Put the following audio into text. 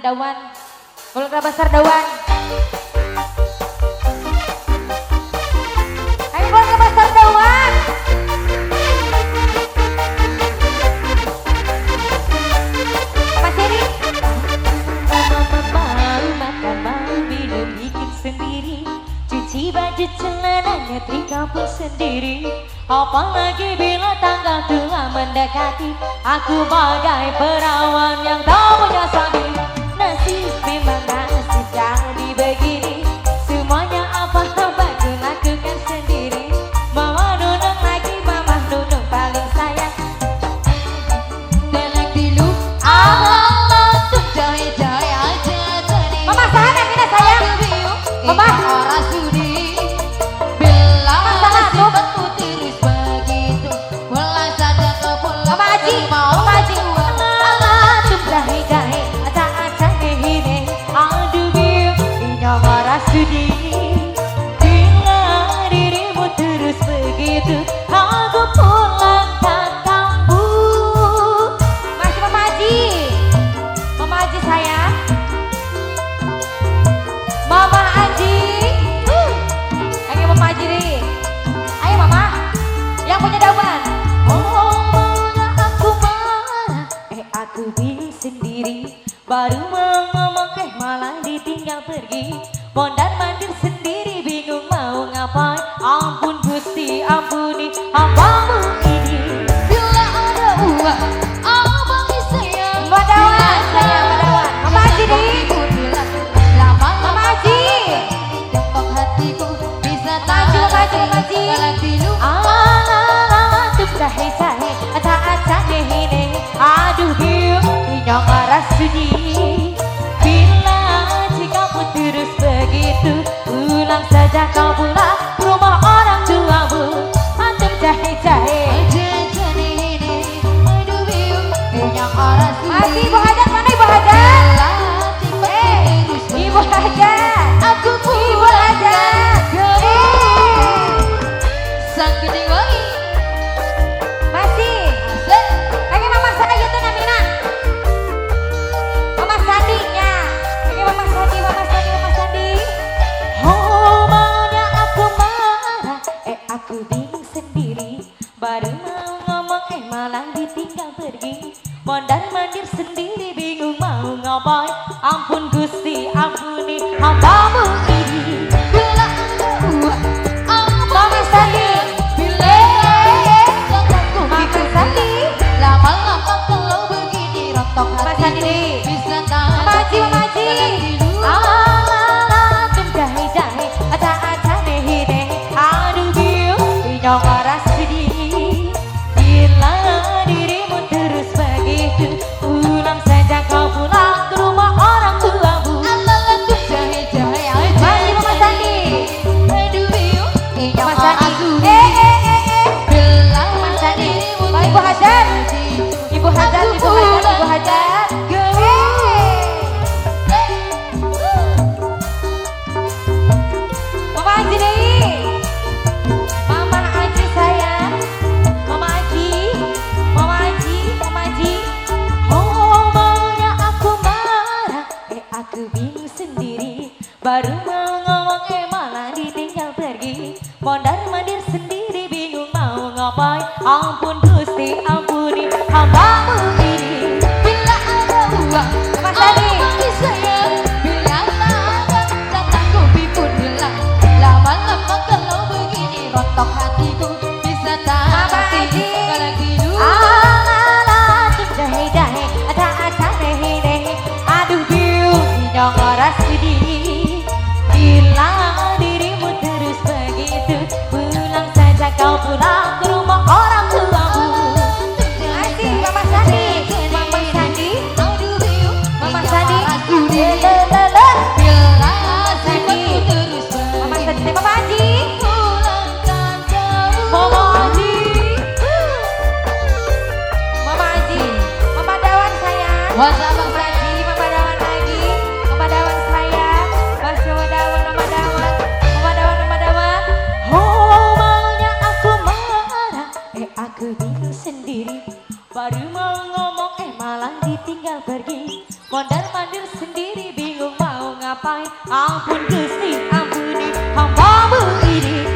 Dawan. Keluarga besar Dawan. Ayo keluarga besar Dawan. Mas ini. Mama mau makan, mau minum, bikin sendiri. Cuci baju celana, nyetrika pun sendiri. Apalagi bila tanggal tua mendekati, aku bagai perawan yang tak punya suami. Nasib memang nasib jadi begini, semuanya apa-apa ku lakukan sendiri. Mama nunung lagi, mama nunung paling sayang. Telek tilu Allah tuh jahe-jahe aja jadi. Mama saha mina sayang. Mama. Ora sudi bila Mama saha tuh. sifatmu terus begitu. Pulang saja kau pulang. Mama Haji, Mama Haji. Allah tuh jahe-jahe aja-aja hine. Aduh biu inyong ora sudi. Bila dirimu terus begitu, aku pulang ke kampung. Masih Mama Haji. Mama Haji sayang. Mama Haji. Ayo Mama Haji nih. Ayo Mama. Yang punya dawan. Oh maunya aku marah, aku bingung sendiri. Baru mau ngomong malah ditinggal pergi. Mondar mandir sendiri bingung mau ngapain. Ampun Gusti ampuni hambamu ini. Bila ada uang, abang sayang. Mbak Dawan, sayang Mbak Dawan. Mama Haji nih. Lama-lama Mama Haji. rontok hatiku bisa Mama Haji, Mama Haji, Mama Haji. Telek tilu Alah, tuh jahe jahe, aja aja hine. Aduh biu, inyong ora sudi. Bila jikamu terus begitu, pulang saja kau pulang ke rumah orang tuamu. Antum jahe jahe. Masih Ibu Hajat mana Ibu Hajat? Ibu Hajat. Aku Ibu Hajat. Sang gede wangi. Masih. Kayak Mama saya tuh Namina. Mama Sandi nya. Kayak Mama Sandi, Mama Sandi, Mama Sandi. Oh maunya aku marah, aku bingung sendiri. Baru mau ngomong malah ditinggal pergi. Mondar mandir sendiri bingung mau ngapain. Ampun Gusti ampuni hambamu ini. Bila ada uang, Mama Sandi. Bila aku Mama Sandi. Lama-lama kalau begini rontok Mama hatiku Sandi nih. bisa tahan. Mama Haji, Mama Haji. Alah, tum jahe jahe, aja aja hine. Aduh biu, inyong ora sudi. Bila dirimu terus begitu, pulang saja kau pulang ke rumah orang tuamu. Alah tuh jahe-jahe aja. Masih Mama Sandi. Aduh biu, inyong Mama ora Sandi. sudi. Eh. Bila Mama Sandi. dirimu Pak Ibu terus Hajat. begitu, Ibu Hajat, aku Ibu Hajat, Ibu pulang Hajat. ke Mama Haji nih. Mama Haji sayang. Mama Haji. Mama Haji, Mama Haji. Oh maunya aku marah, aku bingung sendiri. Baru mau ngomong malah ditinggal pergi. Mondar mandir sendiri bingung mau ngapain. Ampun Gusti ampuni hambamu ini. Bila ada uang, Mama Sandi. abang sayang. Bila tak ada, datang kopi pun hilang. Lama-lama kalau begini rontok hatiku bisa tak Mama Haji. Kalau tidur. Alah, tuh jahe jahe, aja aja hine. Aduh biu, inyong ora sudi. Bila dirimu terus begitu, pulang saja kau pulang ke rumah orang tuamu. Masih Mama Sandi, Mama Sandi, Aduh biu, Mama inyong Sandi. ora sudi. Le le le. Bila Sandi. sifatmu terus Mama begitu, Sandi, Mama Haji. pulang saja Mondar-mandir sendiri, bingung mau ngapain. Ampun Gusti, ampuni hambamu ini.